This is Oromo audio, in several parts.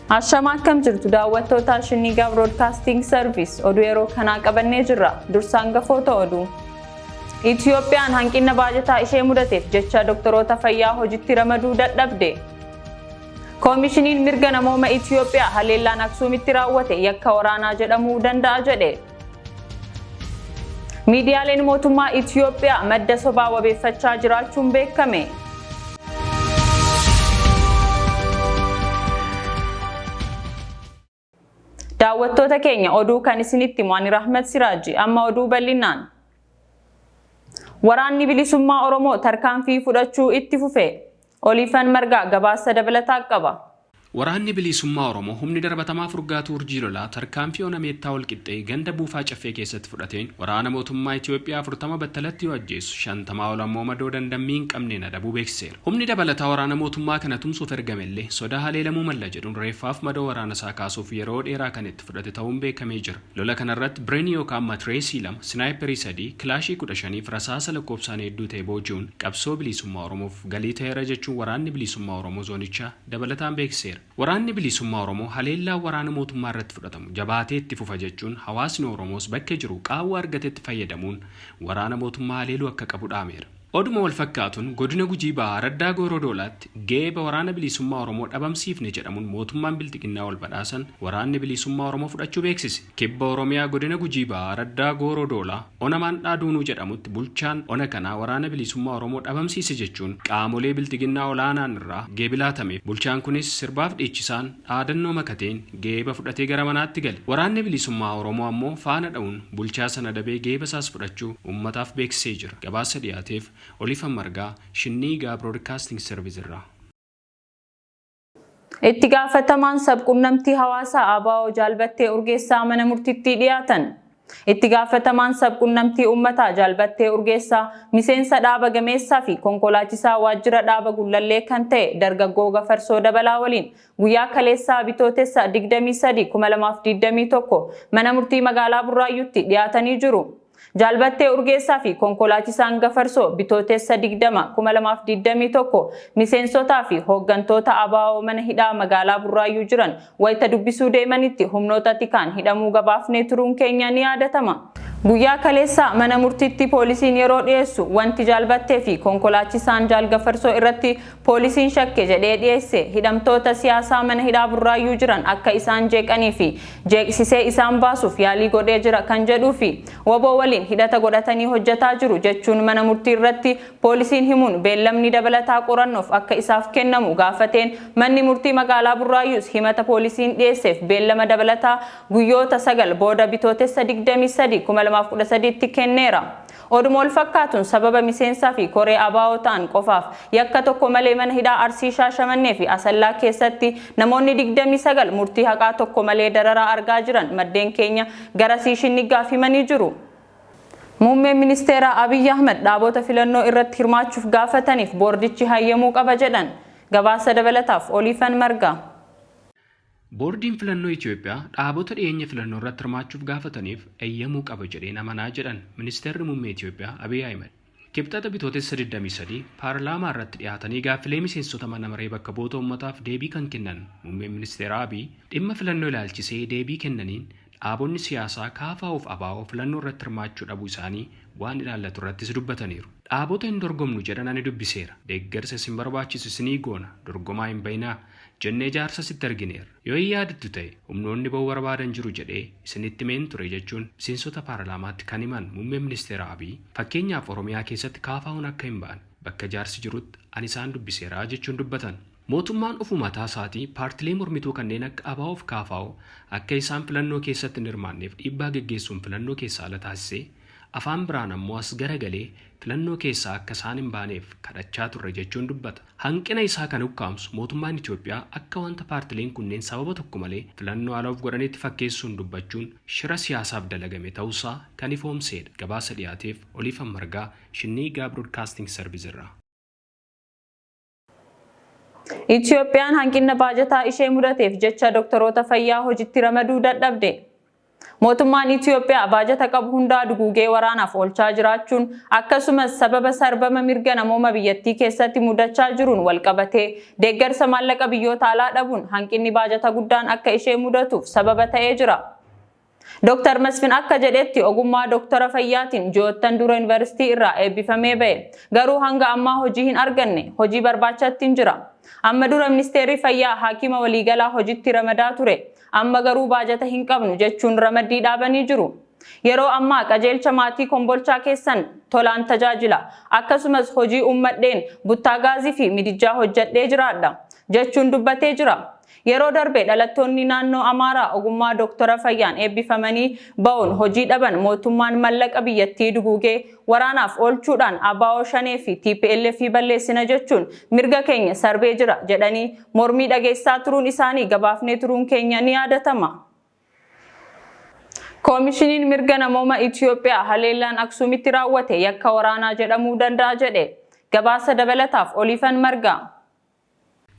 Ashama akkam jirtu daawwattoota Shinniigaa Broadcasting Service oduu yeroo kanaa qabannee jirra. Dursa hangafoota oduu. Itiyoophiyaan hanqina baajataa ishee mudateef jecha doktoroota fayyaa hojitti ramaduu dadhabde. Koomishiniin mirga namooma Itiyoophiyaa haleellaan Aksuumitti raawwate yakka waraanaa jedhamuu danda'a jedhe. Miidiyaaleen mootummaa Itiyoophiyaa madda sobaa wabeeffachaa jiraachuun beekame. Daawwattoota keenya oduu kan isinitti himu ani Rahmat Siraaji amma oduu bal'inaan. Waraanni bilisummaa Oromoo tarkaanfii fudhachuu itti fufe. Oliifan Margaa gabaasa dabalataa qaba. Waraanni Biliisummaa Oromoo humni darbatamaa Furgaatuu Urjii Lolaa tarkaanfii Ona Meettaa Walqixxee ganda Buufaa Caffee keessatti fudhateen waraana mootummaa Itiyoophiyaa 40 battalatti yoo ajjeessu 50 ol ammoo madoo dandammii hin qabneen adabuu beeksiseera. Humni dabalataa waraana mootummaa kana tumsuuf ergamellee sodaa haleelamuu malla jedhuun reeffaaf madoo waraana isaa kaasuuf yeroo dheeraa kan itti fudhate ta'uun beekamee jira. Lola kanarratti Bireenii yookaan Matireesii 2, Sinaayipperii 3, Kilaashii 15 fi rasaasa lakkoofsaan hedduu ta'e booji'uun qabsoo biliisummaa Oromoof galii ta'eera jechuun Waraanni Biliisummaa Oromoo Zoonichaa dabalataan beeksiseera. Waraanni Biliisummaa Oromoo haleellaan waraana mootummaa irratti fudhatamu jabaatee itti fufa jechuun hawaasni Oromoos bakka jiruu qaawwa argatetti fayyadamuun waraana mootummaa haleeluu akka qabu dhaameera. Oduma wal fakkaatuun Godina Gujii Bahaa Araddaa Gooroo Doolaatti geeba Waraana Biliisummaa Oromoo dhabamsiifne jedhamuun mootummaan Bilxiginnaa wal badhaasan Waraanni Biliisummaa Oromoo fudhachuu beeksise. Kibba Oromiyaa Godina Gujii Bahaa Araddaa Gooroo Doolaa Ona Maandhaa Duunuu jedhamutti bulchaan ona kanaa Waraana Biliisummaa Oromoo dhabamsiise jechuun qaamolee Bilxiginnaa olaanaan irraa geebi laatameef. Bulchaan kunis sirbaaf dhiichisaan dhaadannoo makateen geeba fudhatee gara manaatti gale. Waraanni Bilisummaa Oromoo ammoo faana dha'uun bulchaa sana adabee geeba isaas fudhachuu uummataaf beeksisee jira. Gabaasa dhiyaateef Olifan Margaa, Shinniigaa Broadcasting Service irraa. Itti gaafatamaan sab-qunnamtii hawaasaa ABO Jaal Battee Urgeessaa mana murtittii dhiyaatan. Itti gaafatamaan sab-qunnamtii uummataa Jaal Battee Urgeessaa miseensa dhaaba gameessaa fi konkolaachisaa waajjira dhaaba Gullallee kan ta'e dargaggoo Gafarsoo Dabalaa waliin guyyaa kaleessaa Bitootessa 23, 2021 mana murtii magaalaa Burraayyuutti dhiyaatanii jiru. Jaal Battee Urgeessaa fi konkolaachisaan Gafarsoo Bitootessa 20, 2021 miseensotaa fi hooggantoota ABO mana hidhaa magaalaa Burraayyuu jiran wayita dubbisuu deemanitti humnoota tikaan hidhamuu gabaafnee turuun keenya ni yaadatama. Guyyaa kaleessaa mana murtiitti poolisiin yeroo dhiyeessu wanti Jaal Battee fi konkolaachisaan Jaal Gafarsoo irratti poolisiin shakke jedhee dhiyeesse hidhamtoota siyaasaa mana hidhaa Burraayyuu jiran akka isaan jeeqanii fi jeeqsisee isaan baasuuf yaalii godhee jira kan jedhuu fi wbo waliin hidhata godhatanii hojjetaa jiru jechuun mana murtii irratti poolisiin himuun beellamni dabalataa qorannoof akka isaaf kennamu gaafateen manni murtii magaalaa Burraayyuus himata poolisiin dhiyeesseef beellama dabalataa guyyoota 9 booda Bitootessa 23, 2013tti kenneera. Oduma wal fakkaatuun sababa miseensaa fi koree ABO ta'an qofaaf yakka tokko malee mana hidhaa Arsii Shaashamannee fi Asallaa keessatti namoonni 29 murtii haqaa tokko malee dararaa argaa jiran maddeen keenya garasii Shinniggaaf himanii jiru. Muummeen Ministeeraa Abiy Ahmad dhaabota filannoo irratti hirmaachuuf gaafataniif boordichi hayyamuu qaba jedhan. Gabaasa dabalataaf Oliifan Margaa. Boordiin Filannoo Itiyoophiyaa dhaabota dhiyeenya filannoorratti hirmaachuuf gaafataniif eyyamuu qaba jedheen amanaa jedhan Ministeerri Muummee Itiyoophiyaa Abiy Ahimad. Kibxata Bitootessa 23 paarlaamaa irratti dhiyaatanii gaaffilee miseensota mana maree bakka bu'oota uummataaf deebii kan kennan Muummeen Ministeeraa Abiy dhimma filannoo ilaalchisee deebii kennaniin dhaabonni siyaasaa KFO fi ABO filannoo irratti hirmaachuu dhabuu isaanii waan ilaallatu irrattis dubbataniiru. Dhaabota hin dorgomnu jedhan ani dubbiseera. Deeggarsa isin barbaachisu isinii goona, dorgomaa hin bahinaa jennee jaarsa sitti argineerra. Yoo hin yaadattu ta'e humnoonni ba'uu barbaadan jiru jedhee isinitti himeen ture jechuun miseensota paarlaamaatti kan himan Muummeen Ministeeraa Abiy, fakkeenyaaf Oromiyaa keessatti KFOn akka hin baane bakka jaarsi jirutti ani isaan dubbiseera jechuun dubbatan. Mootummaan ofuma mataa isaatii paartilee mormituu kanneen akka ABO fi KFO akka isaan filannoo keessatti hin hirmaanneef dhiibbaa geggeessuun filannoo keessaa ala taasisee afaan biraan ammoo as garagalee filannoo keessaa akka isaan hin baaneef kadhachaa turre jechuun dubbata. Hanqina isaa kan ukkaamsu mootummaan Itoophiyaa akka wanta paartileen kunneen sababa tokko malee filannoo ala of godhaniitti fakkeessuun dubbachuun shira siyaasaaf dalagame ta'uusaa kan ifoomseedha. Gabaasa dhiyaateef Oliifan Margaa, Shinniigaa Broadcasting Service irraa. Itoophiyaan hanqinna baajataa ishee mudateef jecha doktoroota fayyaa hojitti ramaduu dadhabde. Mootummaan Itiyoophiyaa baajata qabu hundaa duguugee waraanaaf oolchaa jiraachuun akkasumas sababa sarbama mirga namooma biyyattii keessatti mudachaa jiruun walqabatee deeggarsa maallaqa biyyoota alaa dhabuun hanqinni baajata guddaan akka ishee mudatuuf sababa ta'ee jira. Dr. Masfin akka jedhetti ogummaa doktora fayyaatiin ji'oottan dura yuunivarsiitii irraa eebbifamee ba'e. Garuu hanga ammaa hojii hin arganne, hojii barbaachatti hin jira. Amma dura ministeerri fayyaa haakima waliigalaa hojitti ramadaa ture. Amma garuu baajata hin qabnu jechuun ramaddii dhaabanii jiru. Yeroo ammaa qajeelcha maatii Kombolchaa keessan tolaan tajaajila. Akkasumas hojii uummadheen buttaagaazii fi midijjaa hojjedhee jiraadha jechuun dubbatee jira. Yeroo darbe dhalattoonni naannoo Amaaraa ogummaa doktora fayyaan eebbifamanii ba'uun hojii dhaban mootummaan mallaqa biyyattii duguugee waraanaaf oolchuudhaan ABO Shanee fi TPLF balleessina jechuun mirga keenya sarbee jira jedhanii mormii dhageessaa turuun isaanii gabaafnee turuun keenya ni yaadatama. Koomishiniin mirga namooma Itiyoophiyaa haleellaan Aksuumitti raawwate yakka waraanaa jedhamuu danda'a jedhe. Gabaasa dabalataaf Oliifan Margaa.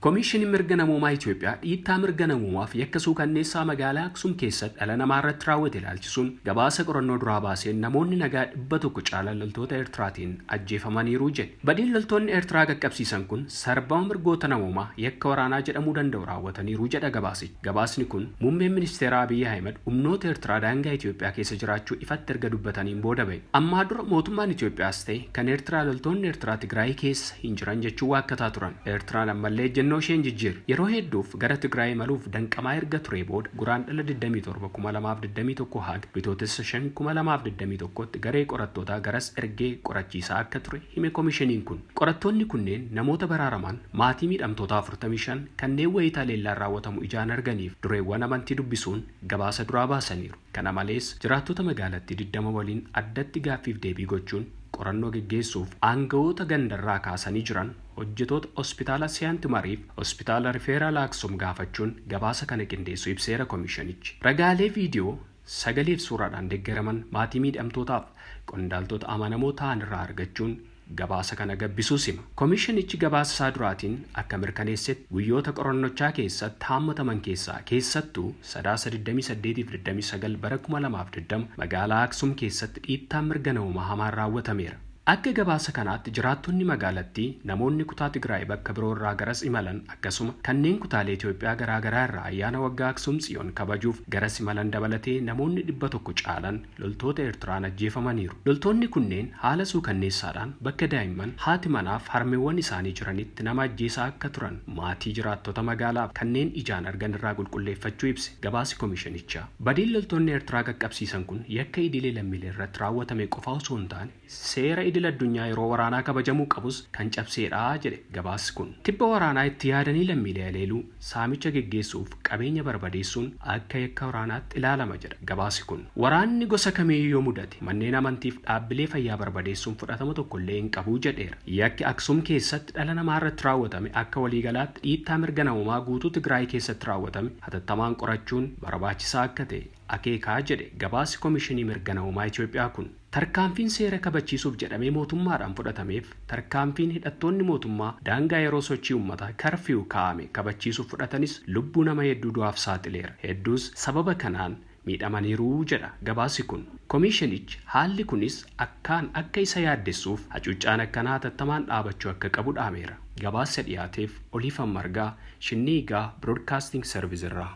Koomishiniin mirga namoomaa Itiyoophiyaa dhiittaa mirga namoomaaf yakka suukanneessaa magaalaa Aksum keessatti dhala namaa irratti raawwate ilaalchisuun gabaasa qorannoo duraa baaseen namoonni nagaa 100 caalan loltoota Eertiraatiin ajjeefamaniiru jedhe. Badiin loltoonni Eertiraa qaqqabsiisan kun sarbama mirgoota namoomaa yakka waraanaa jedhamuu danda'u raawwataniiru jedha gabaasichi. Gabaasni kun muummeen ministeera Abiyyi Ahimad humnoota Eertiraa daangaa Itiyoophiyaa keessa jiraachuu ifatti erga dubbataniin booda ba'e. Ammaa dura mootummaan Itiyoophiyaas ta'e kan Eertiraa loltoonni Eertiraa Tigraay keessa hin jiran jechuun waakkataa turan. Eertiraan ammallee ejjennoo isheen jijjiirre. Yeroo hedduuf gara Tigraay imaluuf danqamaa erga ture booda Guraandhala 27 2021 haga Bitootessa 5 2021tti garee qorattootaa garas ergee qorachiisaa akka ture hime koomishiniin kun. Qorattoonni kunneen namoota baraaraman maatii miidhamtoota 45 kanneen wayitaa leellaan raawwatamu ijaan arganiif dureewwan amantii dubbisuun gabaasa duraa baasaniiru. Kana malees jiraattota magaalattii 20 waliin addatti gaaffiif deebii gochuun qorannoo geggeessuuf aangawoota gandarraa kaasanii jiran hojjetoota hospitaala Siyaanti Mariif hospitaala Rifeeraal Aksum gaafachuun gabaasa kana qindeessu ibseera koomishinichi. Ragaalee viidiyoo sagaleef suuraadhaan deeggaraman maatii miidhamtootaaf qondaaltota amanamoo ta'an irraa argachuun gabaasa kana gabbisuu hima. Koomishinichi gabaasa isaa duraatiin akka mirkaneessetti guyyoota qorannochaa keessatti haammataman keessaa keessattuu Sadaasa 28 fi 29 bara 2020 magaalaa Aksum keessatti dhiittaan mirga namoomaa hamaan raawwatameera. Akka gabaasa kanaatti jiraattonni magaalattii namoonni kutaa Tigraay bakka biroo irraa garas imalan akkasuma kanneen kutaalee Itiyoophiyaa garaagaraa irraa ayyaana waggaa Aksum Tsiyoon kabajuuf garas imalan dabalatee namoonni 100 caalan loltoota Eertiraan ajjeefamaniiru. Loltoonni kunneen haala suukanneessaadhaan bakka daa'imman haati manaaf harmeewwan isaanii jiranitti nama ajjeesaa akka turan maatii jiraattota magaalaaf kanneen ijaan argan irraa qulqulleeffachuu ibse gabaasi koomishinichaa. Badiin loltoonni Eertiraa qaqqabsiisan kun yakka idilee lammiilee irratti raawwatame qofa osoo hin taane seera idil addunyaa yeroo waraanaa kabajamuu qabus kan cabseedha jedhe gabaasni kun. Tibba waraanaa itti yaadanii lammiilee haleeluu saamicha geggeessuuf qabeenya barbadeessuun akka yakka waraanaatti ilaalama jedha gabaasni kun. Waraanni gosa kamiiyyuu yoo mudate manneen amantiif dhaabbilee fayyaa barbadeessuun fudhatama tokkollee hin qabu jedheera. Yakki Aksum keessatti dhala namaa irratti raawwatame akka waliigalaatti dhiittaa mirga namoomaa guutuu Tigraay keessatti raawwatame hatattamaan qorachuun barbaachisaa akka ta'e akeekaa jedhe gabaasi koomishinii mirga namoomaa Itiyoophiyaa kun. Tarkaanfiin seera kabachiisuuf jedhamee mootummaadhaan fudhatameef tarkaanfiin hidhattoonni mootummaa daangaa yeroo sochii uummataa karfiiw kaa'ame kabachiisuuf fudhatanis lubbuu nama hedduu du'aaf saaxileera. Hedduus sababa kanaan miidhamaniiru jedha gabaasi kun. Koomishinichi haalli kunis akkaan akka isa yaaddessuuf hacuuccaan akkanaa hatattamaan dhaabachuu akka qabu dhaameera. Gabaasa dhiyaateef Oliifan Margaa, Shinniigaa Broadcasting Service irraa.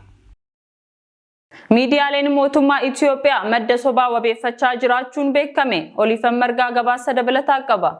Miidiyaaleen mootummaa Itiyoophiyaa madda sobaa wabeeffachaa jiraachuun beekame. Oliifan Margaa gabaasa dabalataa qaba.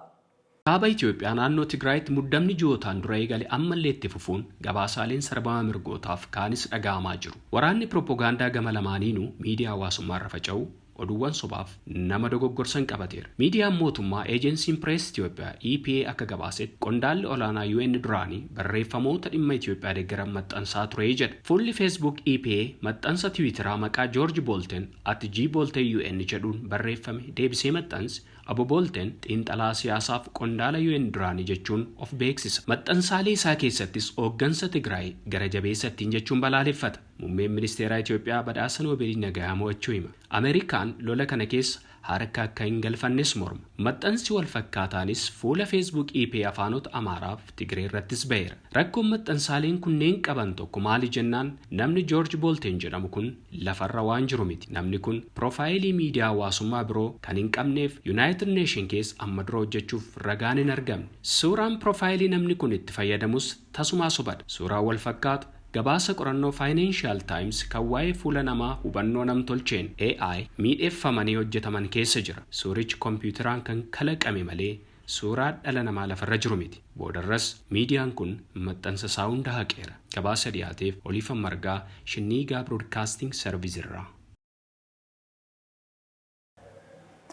Kaaba Itiyoophiyaa naannoo Tigraayitti muddamni ji'ootaan dura eegale ammallee itti fufuun gabaasaaleen sarbama mirgootaaf kaanis dhaga'amaa jiru. Waraanni pirooppogaandaa gama lamaaniinuu miidiyaa hawaasummaa irra faca'u oduuwwan sobaaf nama dogoggorsan qabateera. Miidiyaan mootummaa Eejensiin Pirees Itiyoophiyaa EPA akka gabaasetti qondaalli olaanaa UN duraanii barreeffamoota dhimma Itiyoophiyaa deeggaran maxxansaa ture jedha. Fuulli Facebook EPA maxxansa Tiwiiteraa maqaa George Bolten @G Bolten UN jedhuun barreeffame deebisee maxxanse. Obbo Bolten xiinxalaa siyaasaaf qondaala UN duraanii jechuun of beeksisa. Maxxansaalee isaa keessattis hooggansa Tigraay gara jabeessa ittiin jechuun balaaleffata. Muummeen ministeeraa Itiyoophiyaa badhaasa Noobeelii nagayaa mo'achuu hima. Ameerikaan lola kana keessa Harka akka hin galfannes morma. Maxxansi wal fakkaataanis fuula Facebook EP afaanota Amaaraaf Tigree irrattis baheera. Rakkoon maxxansaaleen kunneen qaban tokko maali jennaan, namni George Bolteen jedhamu kun lafarra waan jiru miti. Namni kun piroofaayilii miidiyaa hawaasummaa biroo kan hin qabneef United Nation keessa amma dura hojjechuuf ragaan hin argamne. Suuraan piroofaayilii namni kun itti fayyadamus tasumaa sobadha. Suuraan wal fakkaatu gabaasa qorannoo Financial Times kan waa'ee fuula namaa hubannoo namtolcheen AI miidheeffamanii hojjetaman keessa jira. Suurichi kompiitaraan kan kalaqame malee suuraa dhala namaa lafarra jiru miti. Boodarras miidiyaan kun maxxansa isaa hunda haqeera. Gabaasa dhiyaateef Oliifan Margaa, Shinniigaa Broadcasting Service irraa.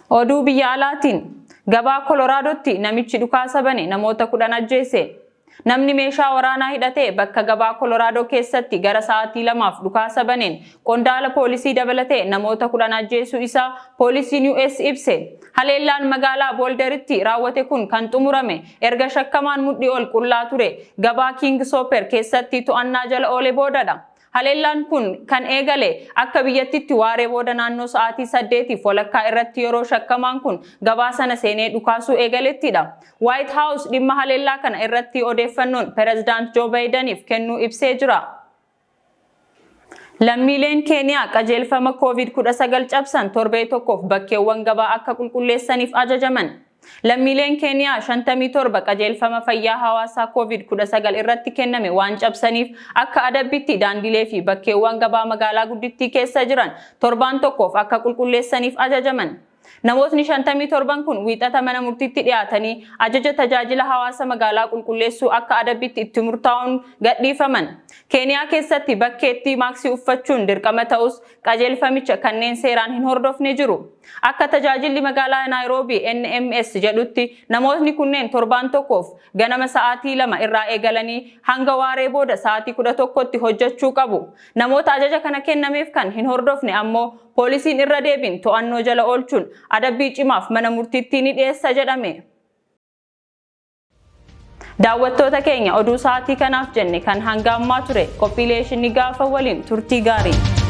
Oduu biyya alaatiin, gabaa Koloraadotti namichi dhukaasa bane namoota 10 ajjeese. Namni meeshaa waraanaa hidhatee bakka gabaa Koloraadoo keessatti gara sa'aatii 2f dhukaasa baneen qondaala poolisii dabalatee namoota 10 ajjeesuu isaa poolisiin US ibse. Haleellaan magaalaa Boolderitti raawwate kun kan xumurame erga shakkamaan mudhii ol qullaa ture gabaa King Soper keessatti to'annaa jala oole boodadha. Haleellaan kun kan eegale akka biyyattitti waaree booda naannoo sa'aatii 8:30 irratti yeroo shakkamaan kun gabaa sana seenee dhukaasuu eegalettidha. Waayit Haawus dhimma haleellaa kana irratti odeeffannoon Pirezidaant Joo Baayidaniif kennuu ibsee jira. Lammiileen Keeniyaa qajeelfama Covid 19 cabsan torbee tokkoof bakkeewwan gabaa akka qulqulleessaniif ajajaman. Lammiileen Keeniyaa 57 qajeelfama fayyaa hawaasaa Covid 19 irratti kenname waan cabsaniif akka adabbitti daandilee fi bakkeewwan gabaa magaalaa guddittii keessa jiran torbaan tokkoof akka qulqulleessaniif ajajaman. Namootni 57n kun Wiixata mana murtiitti dhiyaatanii ajaja tajaajila hawaasa magaalaa qulqulleessuu akka adabbitti itti murtaa'uun gadhiifaman. Keeniyaa keessatti bakkeetti maaksii uffachuun dirqama ta'us qajeelfamicha kanneen seeraan hin hordofne jiru. Akka tajaajilli magaalaa Naayiroobii, NMS, jedhutti namootni kunneen torbaan tokkoof ganama sa'aatii 2 irraa eegalanii hanga waaree booda sa'aatii 11tti hojjechuu qabu. Namoota ajaja kana kennameef kan hin hordofne ammoo poolisiin irra deebiin to'annoo jala oolchuun adabbii cimaaf mana murtiitti ni dhiyeessa jedhame. Daawwattoota keenya, oduu sa'aatii kanaaf jenne kan hanga ammaa ture. Qophiilee Shinnigaa gaafa waliin turtii gaarii.